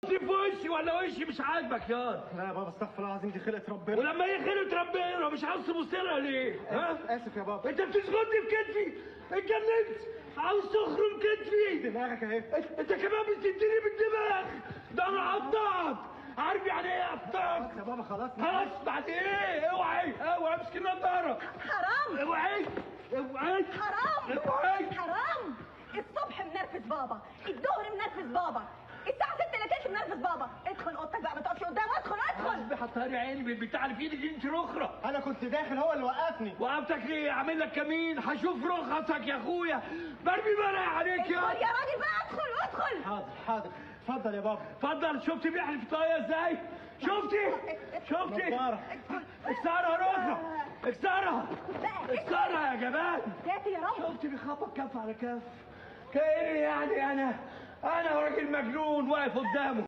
في وشي ولا وشي مش عاجبك ياض؟ لا يا بابا، استغفر الله العظيم، دي خلقة ربنا. ولما هي خلقة ربنا مش عاوز تبص لها ليه؟ ها؟ اسف يا بابا. انت بتشغلني في كتفي، اتجننت، عاوز تخرم كتفي. دماغك اهي. انت كمان بتديني بالدماغ، ده انا هقطعك. عارف يعني ايه اقطعك؟ يا بابا خلاص خلاص بعد ايه؟ اوعي اوعي، امسك النضارة. حرام. اوعي اوعي. حرام. اوعي. حرام. الصبح منرفز بابا، الظهر منرفز بابا، الساعة 6:45 منرفز بابا. ادخل اوضتك بقى، ما تقفش قدامه. ادخل ادخل. حطها لي عيني بالبتاع اللي في ايدك دي، انت رخرة. انا كنت داخل، هو اللي وقفني. وقفتك ليه؟ اعمل لك كمين، هشوف رخصك يا اخويا. برمي بلاء عليك يا ادخل يا راجل بقى، ادخل ادخل. حاضر حاضر، اتفضل يا بابا. اتفضل. شفتي بيحلف طاقية ازاي؟ شفتي؟ شفتي؟ نضارة. اكسرها رخرة، اكسرها اكسرها يا جمال. ساتر يا رب. شفتي بيخبط كف على كف، كأني يعني انا راجل مجنون واقف قدامه.